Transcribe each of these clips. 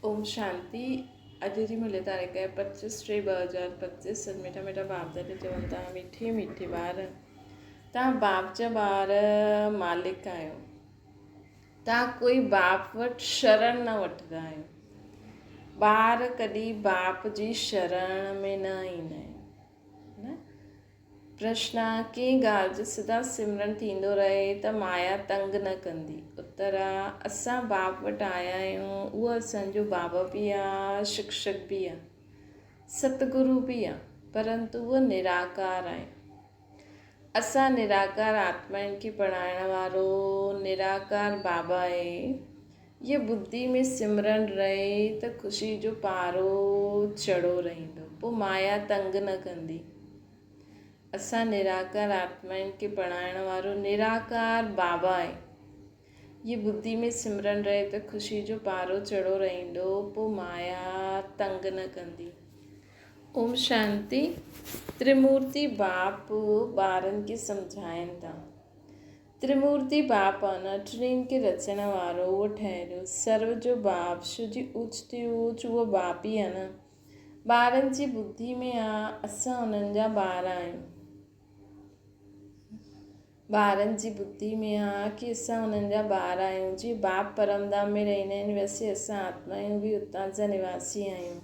اوم شانتي اڄ جي ملي تاريخ آهي پچيس ٽي 2025. سڄ مٺا مٺا باپ دادا چون ٿا، مٺي مٺي ٻار، تان باپ جا ٻار مالڪ آهيو، تان ڪوئي باپ وٽ شرڻ نه وٺندا آهيو. ٻار ڪڏهن باپ جي شرڻ ۾ نه ايندا آهن. پرشن، ڪنهن ڳالهه جو سدا سمرڻ ٿيندو رهي ته مايا تنگ نه ڪندي؟ اتر، اسان باپ وٽ آيا آهيون، اهو اسان جو بابا به آ، شڪشڪ به آ، ستگرو به آ، پرنتو اهو نراڪار آهي. اسان نراڪار آتمائن کي پڙهائڻ وارو نراڪار بابا آهي. اهي ٻڌي ۾ سمرڻ رهي ته خوشي جو پارو چڙهو رهندو، پوء مايا تنگ نه ڪندي. اسان نراڪار آتمائن کي پڙهائڻ وارو نراڪار بابا آهي. هي ٻڌي ۾ سمرڻ رهي ته خوشي جو پارو چڙهو رهندو، پوء مايا تنگ نه ڪندي. اوم شانتي. ترمورتي باپ ٻارن کي سمجهائين ٿا. ترمورتي باپ آ نه ٽنهين کي رچڻ وارو اهو ٺهريو. سرو جو باپ شو جي اوچ تي اوچ اهو باپ ئي آ نه. ٻارن جي ٻڌي ۾ آ، اسان انهن جا ٻار آهيون. ٻارن جي ٻڌي ۾ آ ڪي اسان انهن جا ٻار آهيون. جيئن باپ پرمڌام ۾ رهندا آهن، ويسي اسان آتمايون به اتان جا نواسي آهيون.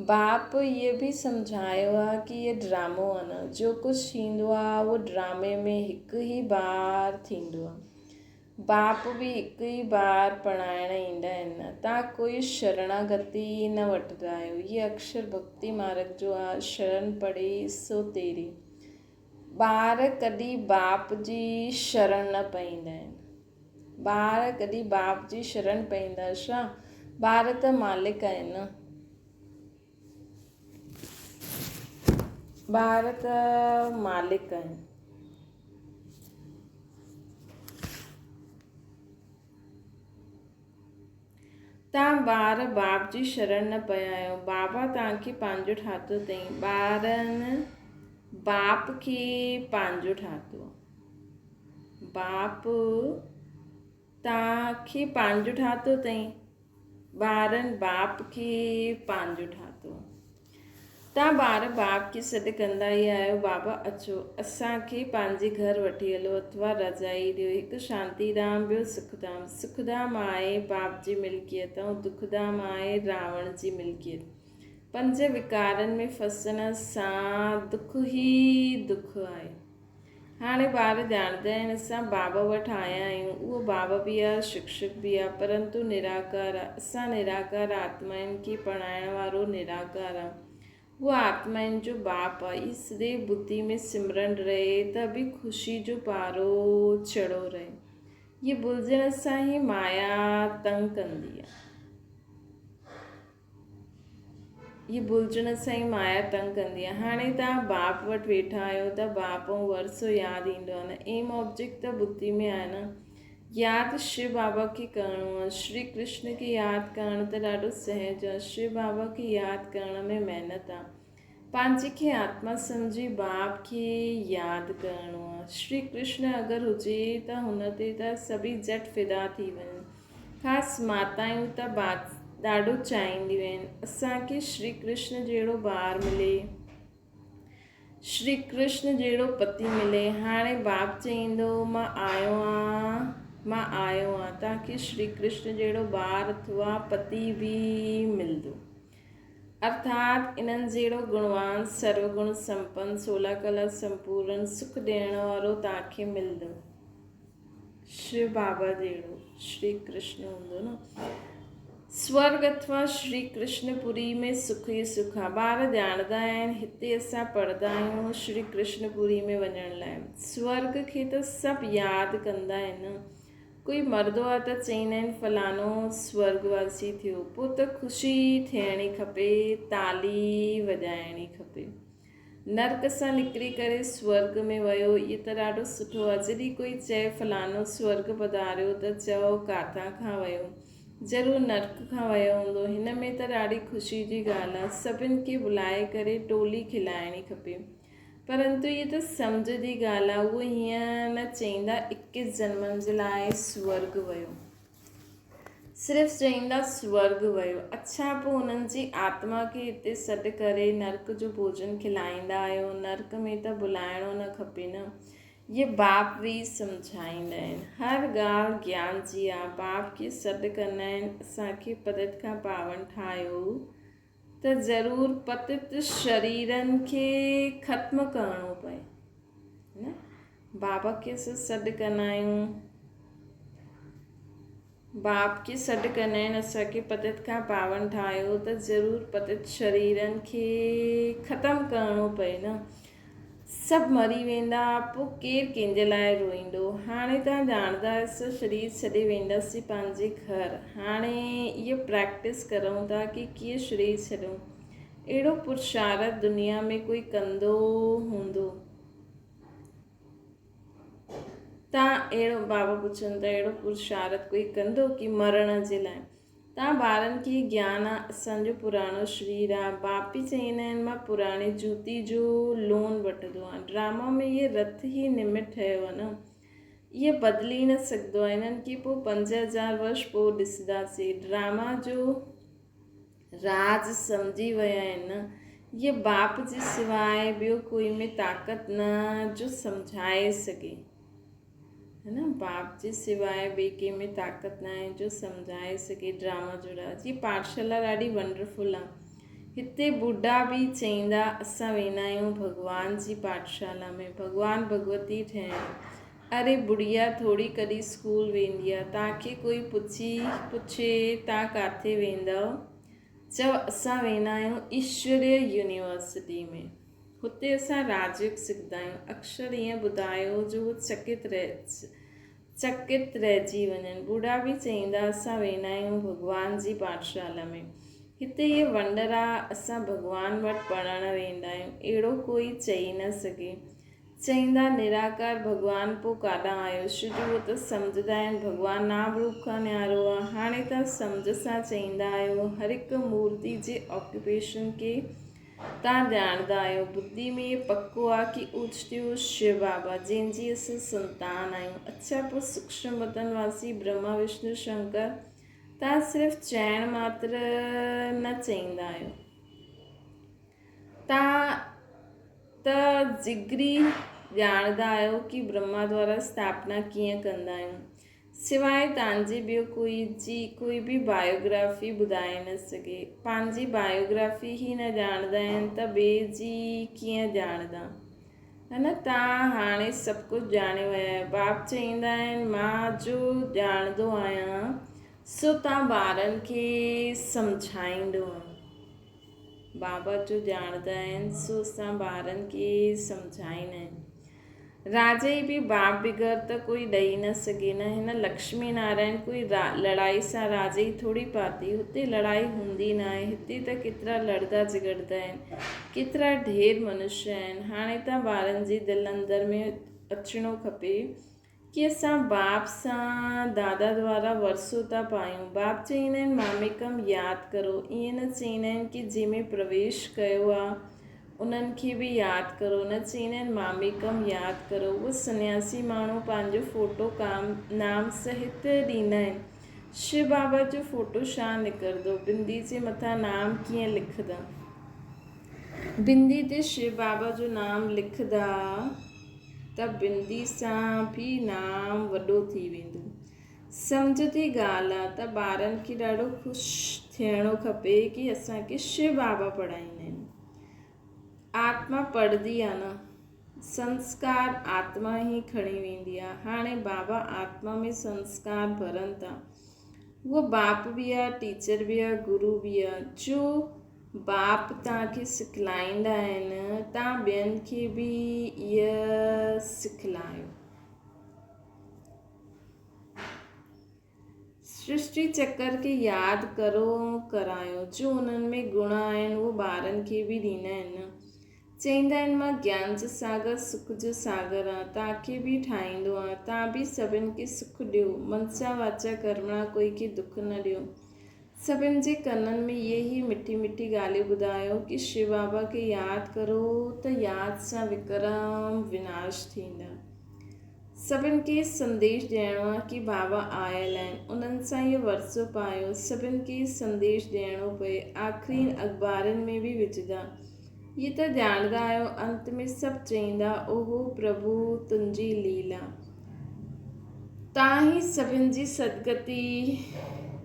باپ اهي به سمجهايو آ ڪي اهي ڊرامو آ نه، جو ڪجهه ٿيندو آ اهو ڊرامي ۾ هڪ ئي بار ٿيندو آ. باپ به هڪ ئي بار پڙهائڻ ايندا آهن. تان ڪوئي شرڻاگتي ئي نه وٺندا آهيو. هي اڪشر ڀڳتي مارگ جو آ، شرڻ پڙي سو تيري. ٻار ڪڏهن باپ جي شرڻ نه پئيندا آهن. ٻار ڪڏهن باپ جي شرڻ پئيندا ڇا؟ ٻار ته مالڪ آهن نه. ٻار ته مالڪ آهن. تان ٻار باپ جي شرڻ نه پيا آهيو. بابا توهان کي پنهنجو ٺاهتو اٿئي. ٻارن باپ کي پنهنجو ٺاهتو. باپ توهان کي پنهنجو ٺاهتو اٿئي. ٻارن باپ کي پنهنجو ٺاهتو. تان ٻار باپ کي سڏ ڪندا ئي آهيو، بابا اچو، اسان کي پنهنجي گهر وٺي هلو اٿوا رضائي ڏيو. هڪ شانتي ڌام ٻيو سک ڌام. سک ڌام آهي باپ جي ملڪيت ۽ دک ڌام آهي راوڻ جي ملڪيت. پنج وڪارن ۾ ڦسڻ سان دک ئي دک آهي. هاڻي ٻار ڄاڻندا آهن اسان بابا وٽ آيا آهيون، اهو بابا به آ، شڪشڪ به آ، پرنتو نراڪار آ، اسان نراڪار آتمائن کي پڙهائڻ وارو نراڪار آ، اهو آتمائن جو باپ آ، هي سديو ٻڌي ۾ سمرڻ رهي ته به خوشي جو پارو چڙهو رهي. هي ڀلجڻ سان ئي مايا تنگ ڪندي آ. هي ڀلجڻ سان ئي مايا تنگ ڪندي آهي. هاڻي توهان باپ وٽ ويٺا آهيو ته باپ ۽ ورثو ياد ايندو آهي نه. ايم آبجيڪٽ ته ٻڌي ۾ آهي نه. ياد شو بابا کي ڪرڻو آهي. شري ڪرشن کي ياد ڪرڻ ته ڏاڍو سهج آهي. شو بابا کي ياد ڪرڻ ۾ محنت آهي. پنهنجي کي آتما سمجهي باپ کي ياد ڪرڻو آهي. شري ڪرشن اگر هجي ته هن تي ته سڀئي جهٽ فدا ٿي وڃن. خاص ماتائون ته ڏاڍو چاهينديون آهن، اسان کي شري ڪرشن جهڙو ٻار ملي، شري ڪرشن جهڙو پتي ملي. هاڻي باپ چئيندو مان آيو آهيان، مان آيو آهيان، توهان کي شري ڪرشن جهڙو ٻار اٿوا پتي به ملندو. ارٿات انهن جهڙو گڻوان، سرو گڻ سمپن، سولا ڪلا سمپورن، سک ڏيڻ وارو توهان کي ملندو. شو بابا جهڙو شري ڪرشن هوندو نه. سورڳ اٿوا شري ڪرشن پوري ۾ سک ئي سک آ. ٻار ڄاڻندا آهن هتي اسان پڙهندا آهيون شري ڪرشن پوري ۾ وڃڻ لاء. سورڳ کي ته سڀ ياد ڪندا آهن. ڪوئي مردو آ ته چئيندا آهن فلاڻو سورڳ واسي ٿيو، پوء ته خوشي ٿيڻي کپي، تالي وڄائڻي کپي. نرڪ سان نڪري ڪري سورڳ ۾ ويو، اهو ته ڏاڍو سٺو آ. جڏهن ڪوئي چئي فلاڻو سورڳ پڌاريو ته چئو ڪاٿان کان ويو؟ ضرور نرڪ کان ويو هوندو. هن ۾ ته ڏاڍي خوشي جي ڳالهه آ. سڀن کي بلائي ڪري ٽولي کلائڻي کپي. پرنتو هيء ته سمجهه جي ڳالهه آهي، اهو هيئن نه چئيندا اڪيس جنمن جي لاء سورڳ ويو. صرف چئيندا سورڳ ويو. اڇا پوء انهن جي آتما کي هتي سڏ ڪري نرڪ جو ڀوڄن کلائيندا آهيو. نرڪ ۾ ته بلائڻو نه کپي نه. اهي باپ ويهي سمجهائيندا آهن. هر ڳالهه گيان جي آ. باپ کي سڏ ڪندا آهن اسان کي پتت کان پاون ٺاهيو ته ضرور پتت شريرن کي ختم ڪرڻو پئي. نه بابا کي اسان سڏ ڪندا آهيون. باپ کي سڏ ڪندا آهن اسان کي پتت کان پاون ٺاهيو ته ضرور پتت شريرن کي ختم ڪرڻو پئي نه سڀ مري ويندا پوء ڪير ڪنهن جي لاء روئيندو هاڻي تان ڄاڻندا آهيو شرير ڇڏي وينداسين پنهنجي گهر هاڻي اهو پريڪٽس ڪرون ٿا ڪي ڪيئن شرير ڇڏون اهڙو پرشارت دنيا ۾ ڪوئي ڪندو هوندو تان اهڙو بابا پڇن ته اهڙو پرشارت ڪوئي ڪندو ڪي مرڻ جي لاء تان ٻارن کي گيان آ اسان جو پراڻو شرير آ باپي چئيندا آهن مان پراڻي جوتي جو لون وٺندو آهيان ڊراما ۾ اهي رٿ هي نمٽ ٺهيو آ نه اهي بدلي نه سگهندو آ انهن کي پوء 5000 ورش پوء ڏسنداسي ڊراما جو راز سمجهي ويا آهن. هيء باپ جي سواء ٻيو ڪوئي ۾ طاقت نه جو سمجهائي سگهي. هي نه باپ جي سواء ٻئي ڪنهن ۾ طاقت نه آهي جو سمجهائي سگهي. ڊراما جو راز. هي پاٺشالا ڏاڍي ونڊرفل آ. هتي ٻڍا به چئيندا اسان ويندا آهيون ڀڳوان جي پاٺشالا ۾ ڀڳوان ڀڳوتي ٺهڻ. اري بڙيا ٿوري ڪڏهن اسڪول ويندي آ تان کي ڪوئي پڇي پڇي تان ڪاٿي ويندؤ چئو اسان ويندا آهيون ايشوريه يونيورسٽي ۾ هتي اسان راجيوگ سکندا آهيون اڪشر ائين ٻڌايو جو هو چڪت چڪت رهجي وڃن ٻڍا به چئيندا اسان ويندا آهيون ڀڳوان جي پاٺشالا ۾ هتي هي ونڊر آ اسان ڀڳوان وٽ پڙهڻ ويندا آهيون اهڙو ڪوئي چئي نه سگهي چئيندا نراڪار ڀڳوان پو ڪاڏانهن آيو؟ شروع ته سمجهندا آهن ڀڳوان نام روپ کان نيارو آ. هاڻي ته سمجهه سان چئيندا آهيو هر هڪ مورتي جي آڪيوپيشن کي تان ڄاڻندا آهيو. ٻڌي ۾ اهي پڪو آ ڪي اوچتيو شو بابا جنهن جي اسين سنتان آهيون. اڇا پو سوڪشم وطن واسي برهما وشنو شنڪر تان صرف چئڻ ماتر نه چئيندا آهيو. تان ته ذڪري ڄاڻندا آهيو ڪي برهما دوارا اسٿاپنا ڪيئن ڪندا آهيون. سواء تانجي ٻيو ڪوئي جي ڪوئي به بايوگرافي ٻڌائي نه سگهي. پنهنجي بايوگرافي ئي نه ڄاڻندا آهن ته ٻئي جي ڪيئن ڄاڻندا. ها نه تان هاڻي سڀ ڪجهه ڄاڻي ويا آهيو. باپ چئيندا آهن مان جو ڄاڻندو آهيان سو تان ٻارن کي سمجهائيندو آهيان. بابا جو ڄاڻندا آهن سو اسان ٻارن کي سمجهائيندا آهن. راجائي به باپ بغير ته ڪوئي ڏئي نه سگهي نه هن لڪشمي نارائڻ ڪوئي لڙائي سان راجائي ٿوري پاتي هتي لڙائي هوندي ناهي هتي ته ڪيترا لڙدا جهڳڙدا آهن ڪيترا ڍير منشي آهن هاڻي ته ٻارن جي دل اندر ۾ اچڻو کپي ڪي اسان باپ سان دادا دوارا ورثو ٿا پايون. باپ چئيندا آهن ماميڪم ياد ڪرو. ائين نه چئيندا آهن ڪي جنهن ۾ پرويش ڪيو آ انهن کي به ياد ڪرو. نه چئيندا آهن ماميڪم ياد ڪرو. اهي سنياسي ماڻهو پنهنجو فوٽو ڪام نام سهت ڏيندا آهن. شو بابا جو فوٽو ڇا نڪرندو. بندي جي مٿان نام ڪيئن لکندا. بندي تي شو بابا جو نام لکندا. ته بندي سان به نام وڏو ٿي ويندو. سمجهه جي ڳالهه آ ته ٻارن کي ڏاڍو خوش ٿيڻو کپي ڪي اسان کي شو بابا پڙهائيندا آهن. آتما پڙهندي آ نه. سنسڪار آتما ئي کڻي ويندي آ. هاڻي بابا آتما ۾ سنسڪار ڀرن ٿا. هو باپ به آ، ٽيچر به آ، گرو به آ. جو باپ توهان کي سکلائيندا آهن، توهان ٻين کي به اهي سکلايو. سرشٽي چڪر کي ياد ڪرو ۽ ڪرايو. جو انهن ۾ گڻ آهن، اهو ٻارن کي به ڏيندا آهن. چئيندا آهن، مان گيان جو ساگر، سک جو ساگر آهيان، توهان کي به ٺاهيندو آهيان. توهان به سڀن کي سک ڏيو. منسا واچا ڪرمڻا ڪوئي کي دک نه ڏيو. سڀن جي ڪنن ۾ اهي ئي مٺي مٺي ڳالهيون ٻڌايو ڪي شو بابا کي ياد ڪرو ته ياد سان وڪرم وناش ٿيندا. سڀن کي سنديش ڏيڻو آ ڪي بابا آيل آهن انهن سان اهو ورثو پايو سڀن کي سنديش ڏيڻو پئي آخرين اخبارن ۾ به وجهندا هي ته ڄاڻندا آهيو انت ۾ سڀ چئيندا اوهو پرڀو تنهنجي ليلا تان ئي سڀن جي سدگتي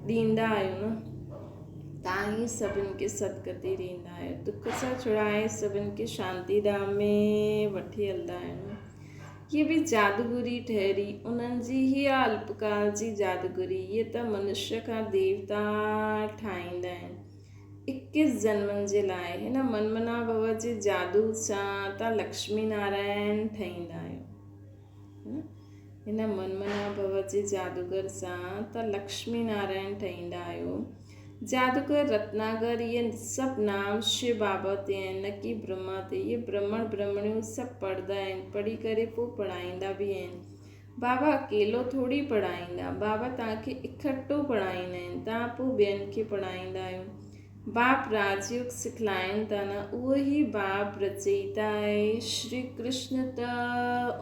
ڏيندا آهيو نه تان ئي سڀن کي سدگتي ڏيندا آهيو دک سان ڇڙائي سڀن کي شانتي ڌام ۾ وٺي هلندا آهيو نه هيء به جادوگري ٺهري، انهن جي هي آ الپڪال جي جادوگري، اهي ته منشيه کان ديوتا ٺاهيندا آهن، اڪيس جنمن جي لاء، هن منمنا ڀو جي جادو سان تان لڪشمي نارائڻ ٺهيندا آهيو. هن منمنا ڀو جي جادوگر سان تان لڪشمي نارائڻ ٺهيندا آهيو. جادوگر، رتناگر، اهي سڀ نام شو بابا تي آهن نه ڪي برهما تي. اهي برهمڻ برهمڻيون سڀ پڙهندا آهن، پڙهي ڪري پوء پڙهائيندا به آهن. بابا اڪيلو ٿوري پڙهائيندا، بابا توهان کي اڪٺو پڙهائيندا آهن، توهان پوء ٻين کي پڙهائيندا آهيو. باپ راجيوگ سکلائين ٿا نه، اهو ئي باپ رچئيتا آهي، شري ڪرشن ته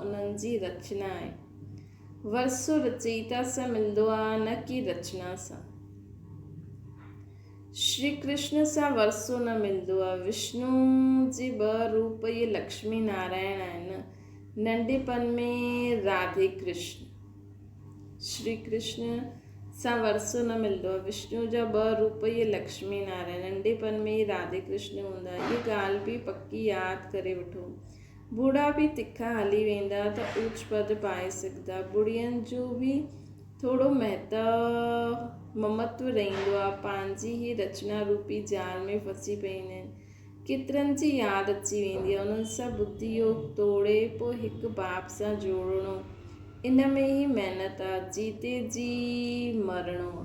انهن جي رچنا آهي. ورثو رچئيتا سان ملندو آ نه ڪي رچنا سان. شري ڪرشن سان ورثو نه ملندو آ. وشنو جي ٻه روپ اهي لڪشمي نارائڻ آهن. ننڍپڻ ۾ راڌي ڪرشن. شري ڪرشن سان ورثو نه ملندو آ. وشنو جا ٻه روپ اهي لڪشمي نارائڻ. ننڍپڻ ۾ ئي راڌي ڪرشن هوندا. اهي ڳالهه به پڪي ياد ڪري وٺو. ٻوڙا به تکا هلي ويندا ته اوچ پد پائي سگهندا. ٻوڙين جو به ٿورو مهتو ممتو رهندو آ. پنهنجي ئي رچنا روپي جال ۾ ڦسي پئيندا آهن. ڪيترن جي ياد اچي ويندي آ. انهن سان ٻڌي يوگ توڙي پوء هڪ باپ سان جوڙڻو. ان ۾ ئي محنت آ. جيتي جي مرڻو آ.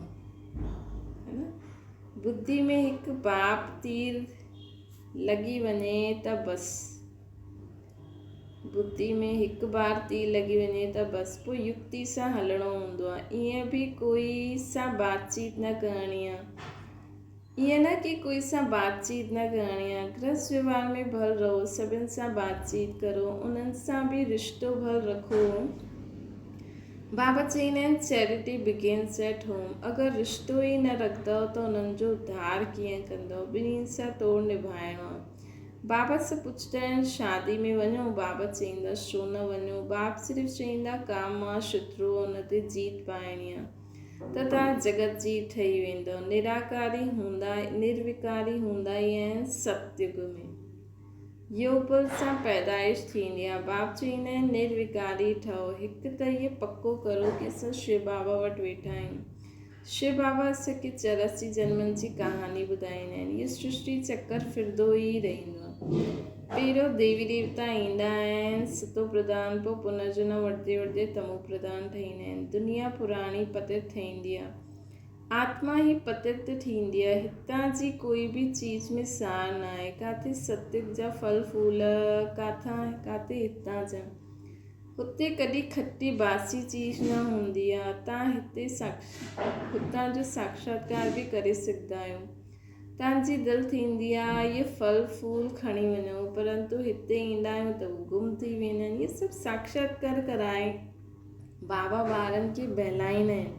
ٻڌي ۾ هڪ باپ تير لڳي وڃي ته بس. بتي ۾ هڪ بار تير لڳي وڃي ته بس. پوء يڪتي سان هلڻو هوندو آهي. ائين به ڪوئي سان بات چيت نه ڪرڻي آهي. ائين نه ڪي ڪوئي سان بات چيت نه ڪرڻي آهي. گرهست ويوهار ۾ ڀل رهو، سڀن سان بات چيت ڪرو، انهن سان به رشتو ڀل رکو. بابا چئيندا آهن چيرٽي بگينس ايٽ هوم اگر رشتو ئي نه رکندؤ ته انهن جو اڌار ڪيئن ڪندؤ؟ ٻنهي سان توڙ نڀائڻو آهي. بابا سان پڇندا آهن شادي ۾ وڃو؟ بابا چئيندا ڇو نه وڃو؟ باب صرف چئيندا ڪام مان شترو ان تي جيت پائڻي آهي ته توهان جڳت جيت ٺهي ويندؤ. نراڪاري هوندا نروڪاري هوندا ئي آهن ستيگ ۾. يوبل سان پيدائش ٿيندي آ. باب چئيندا آهن نروڪاري ٺهو. هڪ ته هيء پڪو ڪرو ڪي اسان شو بابا وٽ ويٺا آهيون. شو بابا اسان کي 84 جنمن جي ڪهاڻي ٻڌائيندا آهن. هيء سرشٽي چڪر ڦرندو ئي رهندو آ. پهريون ديوي ديوتا ايندا آهن، ستو پرڌان، پوء پنرجنم وٺندي وٺندي تمو پرڌان ٺهيندا آهن. دنيا پراڻي پتت ٺهيندي آ. آتما ئي پتت ٿيندي آهي. هتان جي ڪوئي به چيز ۾ سار ناهي. ڪاٿي ستت جا ڦل ڦول، ڪاٿان ڪاٿي هتان جا. هتي ڪڏهن کٽي باسي چيز نه هوندي آهي. تان هتي هتان جو ساکشاتڪار به ڪري سگهندا آهيو. تان جي دل ٿيندي آهي اهي ڦل ڦول کڻي وڃون پرنتو هتي ايندا آهيون ته هو گم ٿي ويندا آهن. اهي سڀ ساکشاتڪار ڪرائي بابا ٻارن کي بهلائيندا آهن.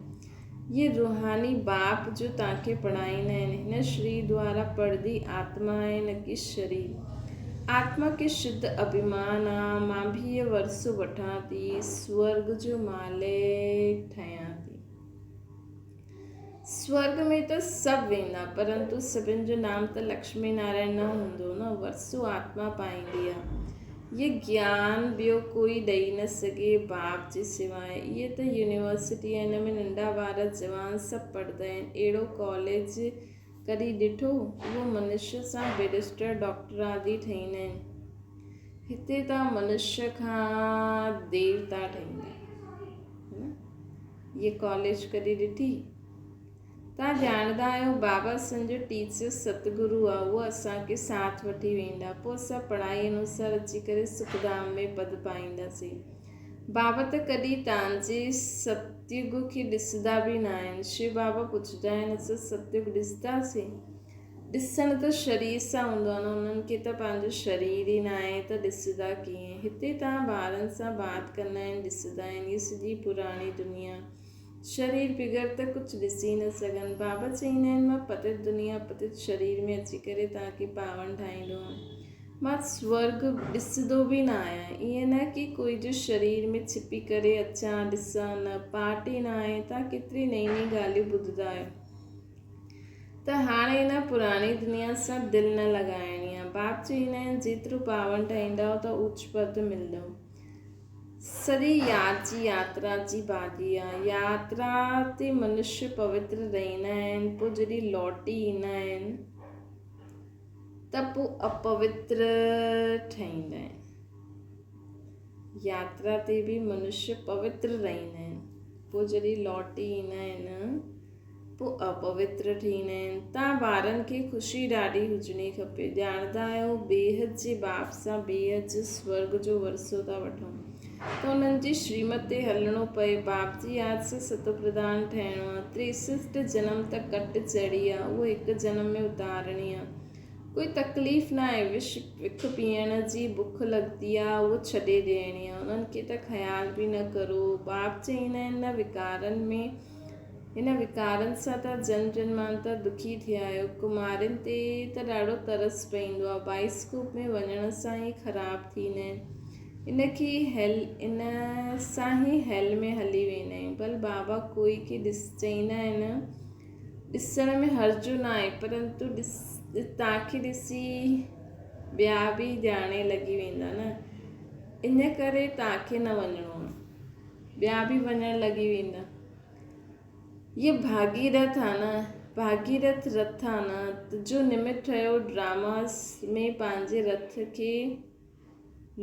اهي روحاني باپ جو توهان کي پڙهائيندا آهن. هن شرير دوارا پڙهندي آتما آهي نه ڪي شرير. آتما کي شڌ اڀيمان آ، مان به هيء ورثو وٺان ٿي، سورڳ جو مالڪ ٺهيان ٿي. سورڳ ۾ ته سڀ ويندا، پرنتو سڀن جو نام ته لڪشمي نارائڻ نه هوندو نه، ورثو آتما پائيندي آ. هيء گيان ٻيو ڪوئي ڏئي نه سگهي باپ جي سواء. هيء ته يونيورسٽي آهي، هن ۾ ننڍا ٻار، جوان سڀ پڙهندا آهن. اهڙو ڪاليج ڪڏهن ڏٺو؟ اهو منشيء سان بئريسٽر، ڊاڪٽر آدي ٺهيندا آهن. هتي ته منشيء کان ديوتا ٺهيندا آهن. هيء ڪاليج ڪڏهن ڏٺي؟ توهان ڄاڻندا آهيو بابا اسان جو ٽيچر ستگرو آ، اهو اسان کي ساٿ وٺي ويندا، پوء اسان پڙهائي انوسار اچي ڪري سک ڌام ۾ پد پائينداسين. بابا ته ڪڏهن توهان جي ستيگ کي ڏسندا به ناهن. شو بابا پڇندا آهن اسان ستيگ ڏسنداسين؟ ڏسڻ ته شرير سان هوندو آهي نه، انهن کي ته پنهنجو شرير ئي ناهي ته ڏسندا ڪيئن؟ هتي توهان ٻارن سان بات ڪندا آهن، ڏسندا آهن، هيء سڄي پراڻي دنيا. شرير بغير ته ڪجهه ڏسي نه سگهن. بابا چئيندا آهن، مان پتت دنيا، پتت شرير ۾ اچي ڪري توهان کي پاون ٺاهيندو هئم. مان سورڳ ڏسندو به نه آهيان. ائين نه ڪي ڪوئي جو شرير ۾ ڇپي ڪري اچان، ڏسان، نه، پارٽ ئي نه آهي. توهان ڪيتري نئين نئين ڳالهيون ٻڌندا آهيو. ته هاڻي هن پراڻي دنيا سان دل نه لڳائڻي آ. باپ چئيندا آهن جيترو پاون ٺاهيندؤ ته اوچ پد ملندو. سڄي ياد جي ياترا جي ڀاڄي آ. ياترا تي منشي پوتر رهندا آهن پوء جڏهن لوٽي ايندا آهن ته پوء اپوتر ٺهيندا آهن. ياترا تي به منشي پوتر رهندا آهن پوء جڏهن لوٽي ايندا آهن پوء اپوتر ٿيندا آهن. تان ٻارن کي خوشي ڏاڍي هجڻي کپي. ڄاڻندا آهيو بيحد جي باپ سان بيحد جو سورڳ جو ورثو ٿا وٺون ته انهن جي شريمت تي هلڻو پئي. باپ جي ياد سان ستوپرڌان ٺهڻو آهي. تريسٺ جنم ته ڪٽ چڙهي آهي، اهو هڪ جنم ۾ اتارڻي آهي. ڪوئي تڪليف نه آهي. وش وک پيئڻ جي بک لڳندي آهي، اهو ڇڏي ڏيڻي آهي. انهن کي ته خيال به نه ڪرو. باپ چئيندا آهن نه وڪارن ۾. هن وڪارن سان ته جنم جنمانتر دکي ٿيا آهيو. ڪمارين تي ته ڏاڍو ترس پئيندو آهي. بائسڪوپ ۾ وڃڻ سان ئي خراب ٿيندا آهن. ان کي هيل ان سان ئي هيل ۾ هلي ويندا آهيون. ڀل بابا ڪوئي کي ڏس چئيندا آهن ڏسڻ ۾ هرجو نه آهي پرنتو ڏس توهان کي ڏسي ٻيا به ڄاڻي لڳي ويندا نه ان ڪري توهان کي نه وڃڻو آهي. ٻيا به وڃڻ لڳي ويندا. هيء ڀاڳيرٿ آ نه، ڀاڳيرٿ رٿ آ نه، جو نمت ٺهيو ڊراما ۾ پنهنجي رٿ کي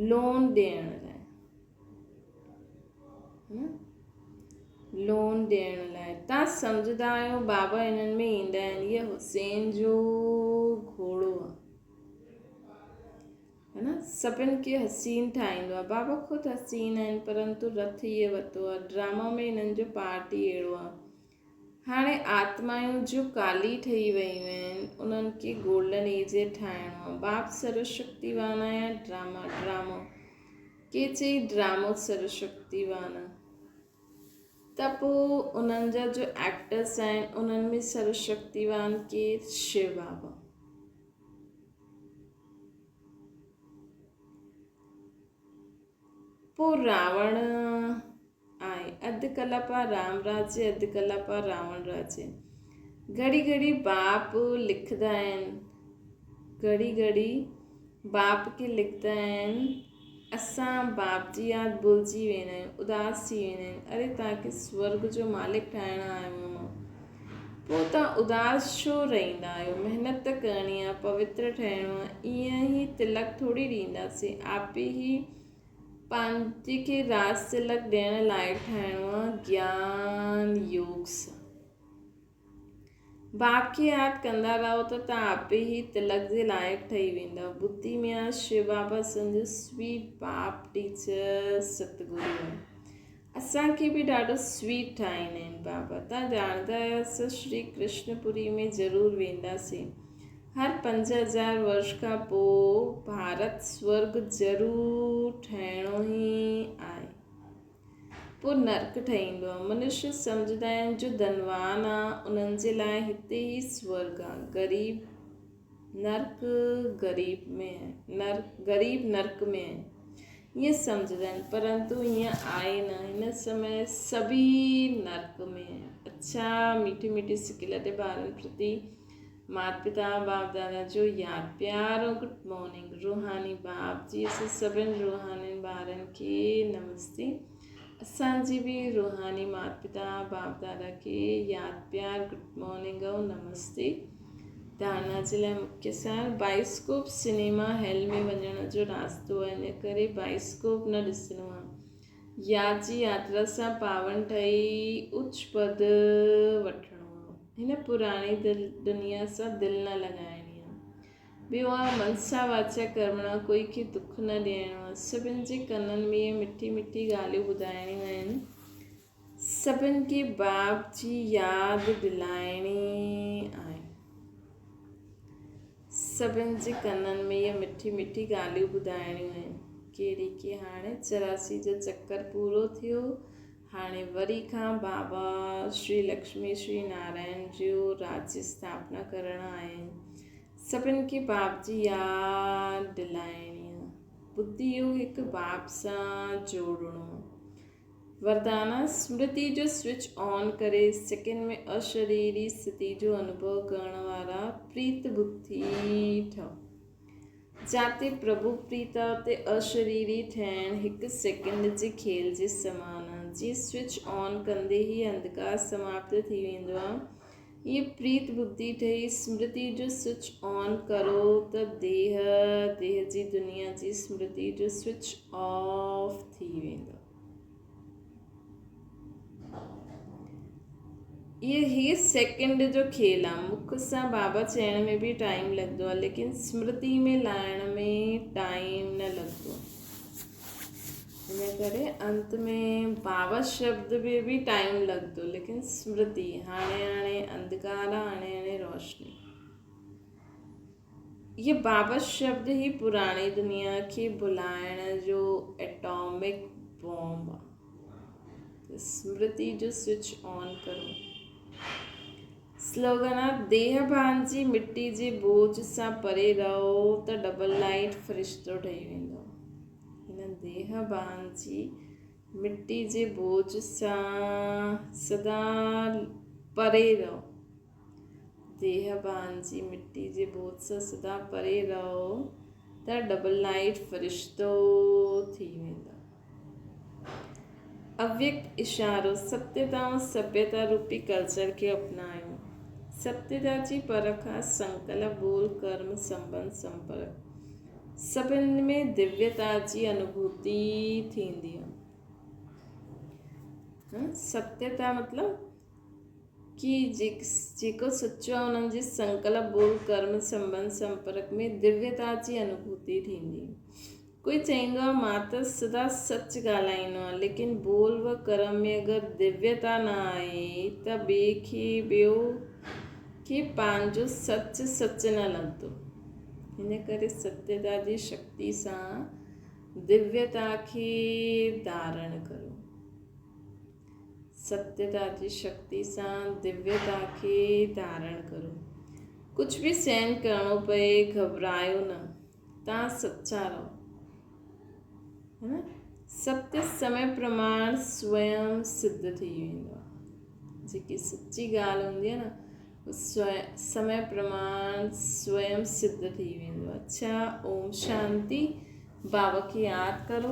لون ڏيڻ لاء. لون ڏيڻ لاء. تان سمجهندا آهيو بابا انهن ۾ ايندا آهن. هيء حسين جو گهوڙو آ. ها نه سڀن کي حسين ٺاهيندو آهي بابا خود حسين آهن پرنتو رٿ اهي وتو آهي ڊراما ۾ انهن جو پارٽ ئي اهڙو آهي هاڻي آتمائون جو ڪالي ٺهي ويون آهن انهن کي گولڊن ايج ٺاهڻو آهي باپ سرو شڪتيوان آهي يا ڊراما ڊرامو ڪي چئي ڊرامو سرو شڪتيوان آهي ته پوء انهن جا جو ايڪٽرس آهن انهن ۾ سرو شڪتيوان ڪير شو بابا پوء راوڻ آهي. اڌ ڪلپا رام راجيه، اڌ ڪلپا راوڻ راجيه. گهڙي گهڙي باپ لکندا آهن. گهڙي گهڙي باپ کي لکندا آهن. اسان باپ جي ياد ڀلجي ويندا آهيون، اداس ٿي ويندا آهيون. اري توهان کي سورڳ جو مالڪ ٺاهڻ آيو آهيان مان. پوء توهان اداس ڇو رهندا آهيو؟ محنت ته ڪرڻي آهي، پوتر ٺهڻو آهي. ائين ئي تلڪ ٿوري ڏينداسين. آپي ئي پنهنجي کي راز تلڪ ڏيڻ لائق ٺاهڻو آهي، گيان يوگ سان. باپ کي ياد ڪندا رهو ته توهان آپي ئي تلڪ جي لائق ٺهي ويندؤ. ٻڌي ميان شو بابا اسان جو سويٽ باپ ٽيچر ستگرو آهي. اسان کي به ڏاڍو سويٽ ٺاهيندا آهن بابا تان ڄاڻندا آهيو اسان شري ڪرشن پوري ۾ ضرور وينداسين هر 5000 ورش کان پوء ڀارت سورگ ضرور ٺهڻو ئي آهي پوء نرڪ ٺهيندو آهي منشي سمجهندا آهن جو ڌنوان آ انهن جي لاء هتي ئي سورگ آ غريب نرڪ غريب ۾ نرڪ غريب نرڪ ۾ آهن ائين سمجهندا آهن پرنتو ائين آهي نه هن سمي سڀئي نرڪ ۾ آهن اڇا ميٺي ميٺي سڪيلڌي ٻارن پرتي مات پتا باپ دادا جو ياد پيار ۽ گڊ مارننگ روحاني باپ جي اسان سڀن روحاني ٻارن کي نمستي اسان جي به روحاني مات پتا باپ دادا کي ياد پيار گڊ مارننگ ۽ نمستي ڌارڻا جي لاء مکيه سار بائسڪوپ سئنيما هيل ۾ وڃڻ جو راستو آهي ان ڪري بائسڪوپ نه ڏسڻو آهي. ياد جي ياترا سان پاون ٺهي اچ پد وٺڻو آهي. هن پراڻي دنيا سان دل نه لڳائڻي آهي. ٻيو آهي منسا واچا ڪرمڻا ڪوئي کي دک نه ڏيڻو آهي. سڀن جي ڪنن ۾ اهي مٺي مٺي ڳالهيون ٻڌائڻيون آهن. سڀن کي باپ جي ياد ڏلائڻي آهي. سڀن جي ڪنن ۾ اهي مٺي مٺي ڳالهيون ٻڌائڻيون آهن. ڪهڙي ڪي هاڻي 84 جو چڪر پورو ٿيو، هاڻي وري کان بابا شري لڪشمي شري نارائڻ جو راجيه اسٿاپنا ڪرڻ آيا آهن. سڀن کي باپ جي ياد ڏلائڻي آهي. ٻڌي اهو هڪ باپ سان جوڙڻو آهي. وردانا سمرتي جو سوئچ آن ڪري سيڪنڊ ۾ اشريري استٿي جو انوڀو ڪرڻ وارا پريت ٻڌي ٺهو. جاتي پرڀو پريت آ اتي اشريري ٺهڻ هڪ سيڪنڊ جي کيل جي سمان آ. جيئن سوئچ آن ڪندي ئي انڌڪار سماپت ٿي ويندو آ، ائين پريت ٻڌي ٺهي سمرتي جو سوئچ آن ڪرو ته ديهه، ديهه جي دنيا جي سمرتي جو سوئچ آف ٿي ويندو. اهي هي سيڪنڊ جو کيل آ. مک سان بابا چئڻ ۾ به ٽائيم لڳندو آ ليڪن سمرتي ۾ لائڻ ۾ ٽائيم نه لڳندو آ. ان ڪري انت ۾ بابا شبد ۾ به ٽائيم لڳندو ليڪن سمرتي هاڻي هاڻي انڌڪار آ هاڻي هاڻي روشني. اهي بابا شبد ئي پراڻي دنيا کي ڀلائڻ جو ايٽامڪ بامب آ. ته سمرتي جو سوئچ آن ڪرو. سلوگن آ ديهه ڀان جي مٽي جي بوجھ سان پري رهو ته ڊبل لائيٽ فرشتو ٺهي ويندو. هن ديهه ڀان جي مٽي جي بوجھ سان سدا پري رهو. ديهه ڀان جي مٽي جي ٻوجهه سان سدا پري رهو ته ڊبل لائيٽ فرشتو ٿي ويندا. اويڪت اشارو، ستيتا ۽ سڀيتا روپي ڪلچر کي اپنايو. ستيتا جي پرک آ سنڪلپ، ٻول، ڪرم، سنٻنڌ، سمپرڪ. سڀن ۾ دويتا جي انوڀوتي ٿيندي آ. ستيتا مطلب ڪي جيڪو سچو آهي انهن جي سنڪلپ، ٻول، ڪرم، سنٻنڌ، سمپرڪ ۾ دويتا جي انوڀوتي ٿيندي. ڪوئي چئيندو آهي مان ته سدا سچ ڳالهائيندو آهيان ليڪن ٻول و ڪرم ۾ اگر دويتا نه آهي ته ٻئي کي ٻيو کي پنهنجو سچ سچ نه لڳندو. ان ڪري ستيتا جي شڪتي سان دويتا کي ڌارڻ ڪرو. ستيتا جي شڪتي سان دويتا کي ڌارڻ ڪرو. ڪجهه به سهن ڪرڻو پئي گهٻرايو نه. تان سچا رهو. ستيه سمي پرماڻ سويم سڌ ٿي ويندو آهي. جيڪي سچي ڳالهه هوندي آهي نه سمي پرماڻ سويم سڌ ٿي ويندو آهي. اڇا اوم شانتي. بابا کي ياد ڪرو.